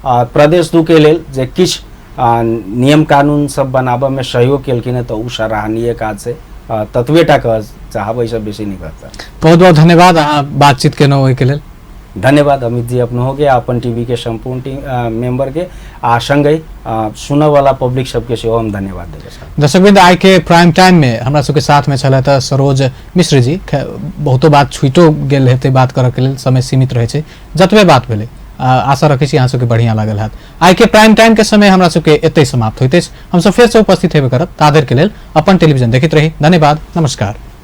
प्रदेश 2 के लेल जे किछु नियम कानून सब बनाबऽ में सहयोग केलखिन हँ तऽ ओ सराहनीय काज छै। ततबे टा कह चाहब, एहिसँ बेसी नहि कह चाहब। बहुत बहुत धन्यवाद अहाँ बातचीत केलहुँ ओहिके लेल। धन्यवाद अमित जी अपनों के, अपन टीवी के संपूर्ण टीम मेंबर के, आ संगहि सुनऽ वाला पब्लिक सबके सेहो हम धन्यवाद देबै चाहब। दर्शकवृंद, आइ के प्राइम टाइम में हमरा सबके साथ में छलथि हँ सरोज मिश्र जी। बहुतो बात छूटो गेल हेतै, बात करऽ के लेल समय सीमित रहै छै, जतबे बात भेलै आशा रखै छी अहाँ सबके बढ़िया लागल हैत। आइ के प्राइम टाइम के समय हमरा सबके एतै समाप्त होइत अछि। हमसब फेरसँ उपस्थित हेबे करब, ताधरि के लेल अपन टेलीविजन देखैत रही। धन्यवाद, नमस्कार।